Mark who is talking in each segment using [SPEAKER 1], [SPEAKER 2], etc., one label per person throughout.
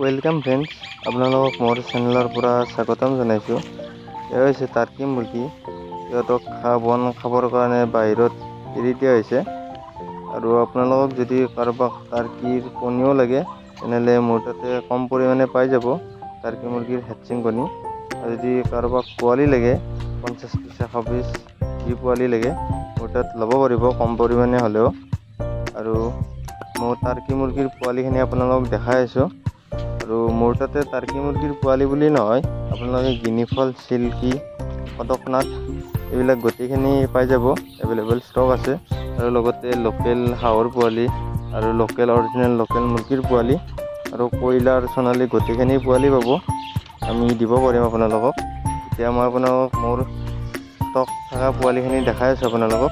[SPEAKER 1] Welcome friends, আপোনালোকক মোৰ চেনেলৰ পৰা স্বাগতম জনাইছোঁ। এয়া হৈছে টাৰ্কি মুৰ্গী। সিহঁতক ঘাঁহ বন খাবৰ কাৰণে বাহিৰত এৰি দিয়া হৈছে। আৰু আপোনালোকক যদি কাৰোবাক টাৰ্কিৰ কণীও লাগে, তেনেহ'লে মোৰ তাতে কম পৰিমাণে পাই যাব টাৰ্কি মুৰ্গীৰ হেটচিং কণী। আৰু যদি কাৰোবাক পোৱালি লাগে, 50 পিচ, 100 পিচ যি পোৱালি লাগে মোৰ তাত ল'ব পাৰিব কম পৰিমাণে হ'লেও। আৰু মোৰ টাৰ্কি মুৰ্গীৰ পোৱালিখিনি আপোনালোকক দেখাই আছোঁ। আৰু মোৰ তাতে টাৰ্কি মুৰ্গীৰ পোৱালি বুলি নহয়, আপোনালোকে গিনিফল, চিল্কি, কদকনাথ এইবিলাক গোটেইখিনি পাই যাব, এভেইলেবল ষ্টক আছে। আৰু লগতে লোকেল হাঁহৰ পোৱালি আৰু লোকেল অৰিজিনেল লোকেল মুৰ্গীৰ পোৱালি আৰু কয়লাৰ, সোণালী গোটেইখিনি পোৱালি পাব, আমি দিব পাৰিম আপোনালোকক। এতিয়া মই আপোনালোকক মোৰ ষ্টক থকা পোৱালিখিনি দেখাই আছোঁ আপোনালোকক।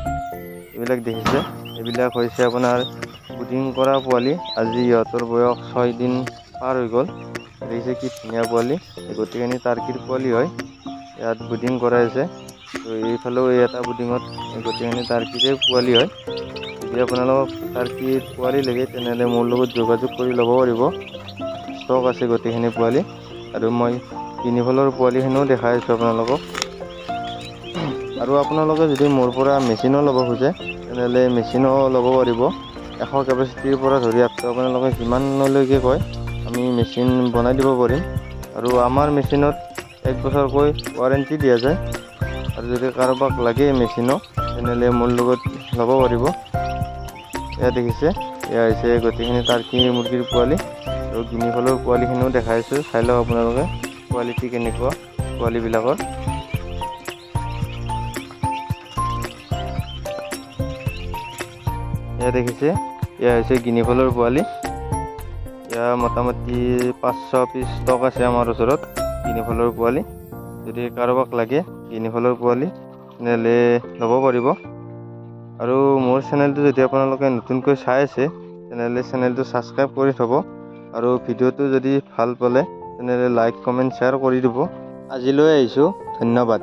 [SPEAKER 1] এইবিলাক দেখিছে, এইবিলাক হৈছে আপোনাৰ বুডিং কৰা পোৱালি। আজি ইহঁতৰ বয়স 6 দিন পাৰ হৈ গ'ল। দেখিছে কি ধুনীয়া পোৱালি, এই গোটেইখিনি টাৰ্কিৰ পোৱালি হয়। ইয়াত বুডিং কৰাই আছে। তো এইফালেও এই এটা বুডিঙত এই গোটেইখিনি টাৰ্কিৰে পোৱালি হয়। যদি আপোনালোকক টাৰ্কিৰ পোৱালি লাগে, তেনেহ'লে মোৰ লগত যোগাযোগ কৰি ল'ব পাৰিব। ষ্টক আছে গোটেইখিনি পোৱালি। আৰু মই গিনিফলৰ পোৱালিখিনিও দেখাই আছোঁ আপোনালোকক। আৰু আপোনালোকে যদি মোৰ পৰা মেচিনো ল'ব খোজে, তেনেহ'লে মেচিনো ল'ব পাৰিব। 100 কেপাচিটিৰ পৰা ধৰি আপটো আপোনালোকে যিমানলৈকে কয় আমি মেচিন বনাই দিব পাৰিম। আৰু আমাৰ মেচিনত 1 বছৰকৈ ৱাৰেণ্টি দিয়া যায়। আৰু যদি কাৰোবাক লাগে মেচিনো, তেনেহ'লে মোৰ লগত ল'ব পাৰিব। এয়া দেখিছে, এয়া হৈছে গোটেইখিনি টাৰ্কি মুৰ্গীৰ পোৱালি। আৰু গিনিফলৰ পোৱালিখিনিও দেখাই আছোঁ, চাই লওক আপোনালোকে কোৱালিটি কেনেকুৱা পোৱালিবিলাকৰ। এয়া দেখিছে, এয়া হৈছে গিনিফলৰ পোৱালি। এয়া মোটামুটি 500 পিচ ষ্টক আছে আমাৰ ওচৰত গিনিফলৰ পোৱালি। যদি কাৰোবাক লাগে গিনিফলৰ পোৱালি, তেনেহ'লে ল'ব পাৰিব। আৰু মোৰ চেনেলটো যদি আপোনালোকে নতুনকৈ চাই আছে, তেনেহ'লে চেনেলটো ছাবস্ক্ৰাইব কৰি থ'ব। আৰু ভিডিঅ'টো যদি ভাল পালে তেনেহ'লে লাইক, কমেণ্ট, শ্বেয়াৰ কৰি দিব। আজিলৈ আহিছোঁ, ধন্যবাদ।